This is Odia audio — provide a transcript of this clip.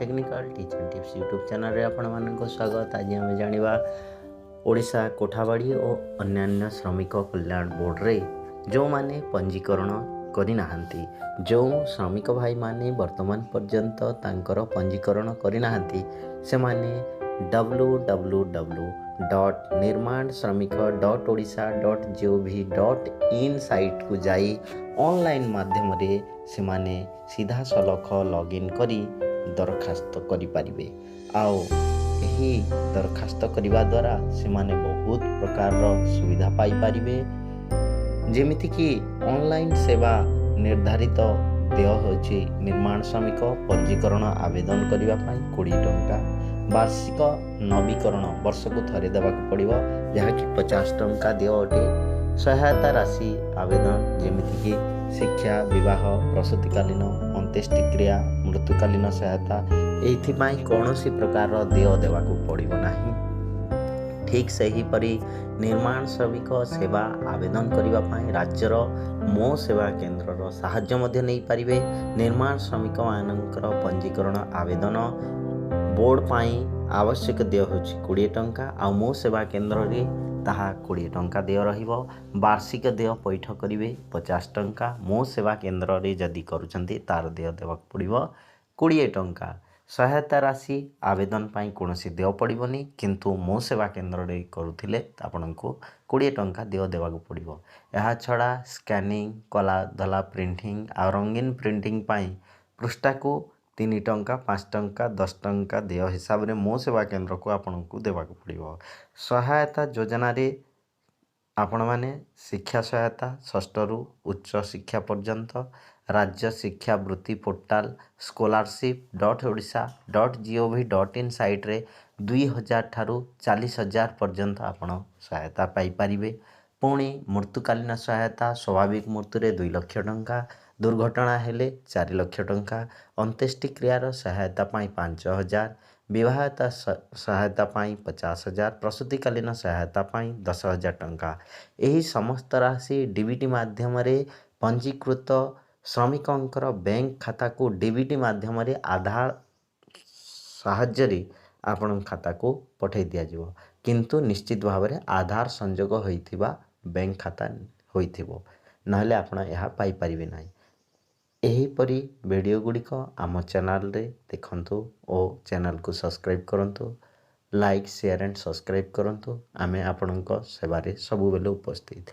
ଟେକ୍ନିକାଲ ଟିଚିଂ ଟିପ୍ସ ୟୁଟ୍ୟୁବ୍ ଚ୍ୟାନେଲରେ ଆପଣମାନଙ୍କୁ ସ୍ୱାଗତ। ଆଜି ଆମେ ଜାଣିବା ଓଡ଼ିଶା କୋଠାବାଡ଼ି ଓ ଅନ୍ୟାନ୍ୟ ଶ୍ରମିକ କଲ୍ୟାଣ ବୋର୍ଡ଼ରେ ଯେଉଁମାନେ ପଞ୍ଜୀକରଣ କରିନାହାନ୍ତି, ଯେଉଁ ଶ୍ରମିକ ଭାଇମାନେ ବର୍ତ୍ତମାନ ପର୍ଯ୍ୟନ୍ତ ତାଙ୍କର ପଞ୍ଜୀକରଣ କରିନାହାନ୍ତି, ସେମାନେ www.nirmanshramik.odisha.gov.in ସାଇଟ୍କୁ ଯାଇ ଅନଲାଇନ୍ ମାଧ୍ୟମରେ ସେମାନେ ସିଧାସଳଖ ଲଗ୍ଇନ୍ କରି ଦରଖାସ୍ତ କରିପାରିବେ। ଆଉ ଏହି ଦରଖାସ୍ତ କରିବା ଦ୍ୱାରା ସେମାନେ ବହୁତ ପ୍ରକାରର ସୁବିଧା ପାଇପାରିବେ, ଯେମିତିକି ଅନଲାଇନ୍ ସେବା। ନିର୍ଦ୍ଧାରିତ ଦେୟ ହେଉଛି ନିର୍ମାଣ ଶ୍ରମିକ ପଞ୍ଜୀକରଣ ଆବେଦନ କରିବା ପାଇଁ 20 ଟଙ୍କା, ବାର୍ଷିକ ନବୀକରଣ ବର୍ଷକୁ ଥରେ ଦେବାକୁ ପଡ଼ିବ, ଯାହାକି 50 ଟଙ୍କା ଦେୟ ଅଟେ। ସହାୟତା ରାଶି ଆବେଦନ, ଯେମିତିକି ଶିକ୍ଷା, ବିବାହ, ପ୍ରସୂତିକାଳୀନ, ଅନ୍ତ୍ୟେଷ୍ଟିକ୍ରିୟା, ମୃତ୍ୟୁକାଳୀନ ସହାୟତା, ଏଇଥିପାଇଁ କୌଣସି ପ୍ରକାରର ଦେୟ ଦେବାକୁ ପଡ଼ିବ ନାହିଁ। ଠିକ୍ ସେହିପରି ନିର୍ମାଣ ଶ୍ରମିକ ସେବା ଆବେଦନ କରିବା ପାଇଁ ରାଜ୍ୟର ମୋ ସେବା କେନ୍ଦ୍ରର ସାହାଯ୍ୟ ମଧ୍ୟ ନେଇପାରିବେ। ନିର୍ମାଣ ଶ୍ରମିକମାନଙ୍କର ପଞ୍ଜୀକରଣ ଆବେଦନ ବୋର୍ଡ଼ ପାଇଁ ଆବଶ୍ୟକ ଦେୟ ହେଉଛି 20 ଟଙ୍କା, ଆଉ ମୋ ସେବା କେନ୍ଦ୍ରରେ ତାହା 20 ଟଙ୍କା ଦେୟ ରହିବ। ବାର୍ଷିକ ଦେୟ ପଇଠ କରିବେ 50 ଟଙ୍କା। ମୋ ସେବା କେନ୍ଦ୍ରରେ ଯଦି କରୁଛନ୍ତି, ତା'ର ଦେୟ ଦେବାକୁ ପଡ଼ିବ 20 ଟଙ୍କା। ସହାୟତା ରାଶି ଆବେଦନ ପାଇଁ କୌଣସି ଦେୟ ପଡ଼ିବନି, କିନ୍ତୁ ମୋ ସେବା କେନ୍ଦ୍ରରେ କରୁଥିଲେ ଆପଣଙ୍କୁ 20 ଟଙ୍କା ଦେୟ ଦେବାକୁ ପଡ଼ିବ। ଏହା ଛଡ଼ା ସ୍କାନିଂ, କଳା ଧଳା ପ୍ରିଣ୍ଟିଂ ଆଉ ରଙ୍ଗୀନ ପ୍ରିଣ୍ଟିଂ ପାଇଁ ପୃଷ୍ଠାକୁ 3 ଟଙ୍କା, 5 ଟଙ୍କା, 10 ଟଙ୍କା ଦେୟ ହିସାବରେ ମୋ ସେବା କେନ୍ଦ୍ରକୁ ଆପଣଙ୍କୁ ଦେବାକୁ ପଡ଼ିବ। ସହାୟତା ଯୋଜନାରେ ଆପଣମାନେ ଶିକ୍ଷା ସହାୟତା, ଷଷ୍ଠରୁ ଉଚ୍ଚ ଶିକ୍ଷା ପର୍ଯ୍ୟନ୍ତ, ରାଜ୍ୟ ଶିକ୍ଷାବୃତ୍ତି ପୋର୍ଟାଲ scholarship.odisha.gov.in ସାଇଟ୍ରେ 2000 ଠାରୁ 40,000 ପର୍ଯ୍ୟନ୍ତ ଆପଣ ସହାୟତା ପାଇପାରିବେ। ପୁଣି ମୃତ୍ୟୁକାଳୀନ ସହାୟତା, ସ୍ୱାଭାବିକ ମୃତ୍ୟୁରେ 2 ଲକ୍ଷ ଟଙ୍କା, ଦୁର୍ଘଟଣା ହେଲେ 4 ଲକ୍ଷ ଟଙ୍କା, ଅନ୍ତ୍ୟେଷ୍ଟିକ୍ରିୟାର ସହାୟତା ପାଇଁ 5000, ବିବାହତା ସହାୟତା ପାଇଁ 50,000, ପ୍ରସୂତିକାଳୀନ ସହାୟତା ପାଇଁ 10,000 ଟଙ୍କା। ଏହି ସମସ୍ତ ରାଶି ଡିବିଟି ମାଧ୍ୟମରେ ପଞ୍ଜୀକୃତ ଶ୍ରମିକଙ୍କର ବ୍ୟାଙ୍କ ଖାତାକୁ ଡିବିଟି ମାଧ୍ୟମରେ ଆଧାର ସାହାଯ୍ୟରେ ଆପଣଙ୍କ ଖାତାକୁ ପଠାଇ ଦିଆଯିବ, କିନ୍ତୁ ନିଶ୍ଚିତ ଭାବରେ ଆଧାର ସଂଯୋଗ ହୋଇଥିବା ବ୍ୟାଙ୍କ ଖାତା ହୋଇଥିବ, ନହେଲେ ଆପଣ ଏହା ପାଇପାରିବେ ନାହିଁ। ଏହିପରି ଭିଡ଼ିଓ ଗୁଡ଼ିକ ଆମ ଚ୍ୟାନେଲରେ ଦେଖନ୍ତୁ ଓ ଚ୍ୟାନେଲକୁ ସବସ୍କ୍ରାଇବ୍ କରନ୍ତୁ, ଲାଇକ୍, ସେୟାର ଆଣ୍ଡ ସବସ୍କ୍ରାଇବ୍ କରନ୍ତୁ। ଆମେ ଆପଣଙ୍କ ସେବାରେ ସବୁବେଳେ ଉପସ୍ଥିତ।